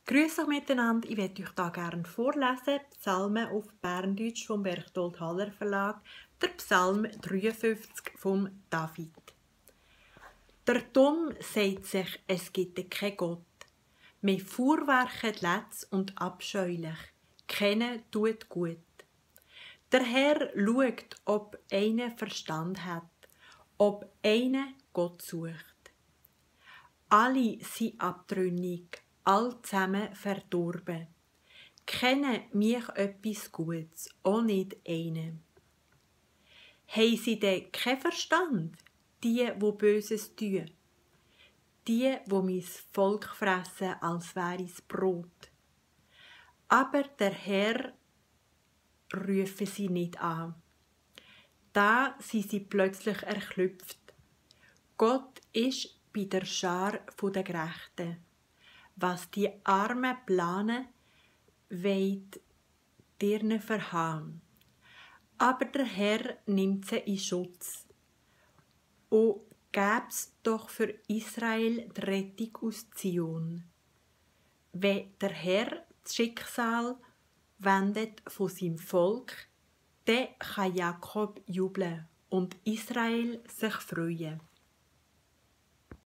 Grüß euch miteinander, ich werde euch hier gerne vorlesen, Psalmen auf Berndeutsch vom Berchtold Haller Verlag, der Psalm 53 vom David. Der Dumm sagt sich, es gibt keinen Gott. Wir Fuhrwerke letz und abscheulich, kennen tut gut. Der Herr schaut, ob einer Verstand hat, ob einer Gott sucht. Alle sind abtrünnig, all zusammen verdorben. Kennen mich etwas Gutes, auch nicht einen. Haben sie denn keinen Verstand, die Böses tun? Die mein Volk fressen, als wäre es Brot. Aber der Herr rufe sie nicht an. Da sind sie plötzlich erklüpft. Gott ist bei der Schar der Gerechten. Was die Armen planen, wollt ihr verhauen. Aber der Herr nimmt sie in Schutz. O gäb's doch für Israel die Rettung aus Zion. Wenn der Herr das Schicksal wendet von seinem Volk, dann kann Jakob jubeln und Israel sich freuen.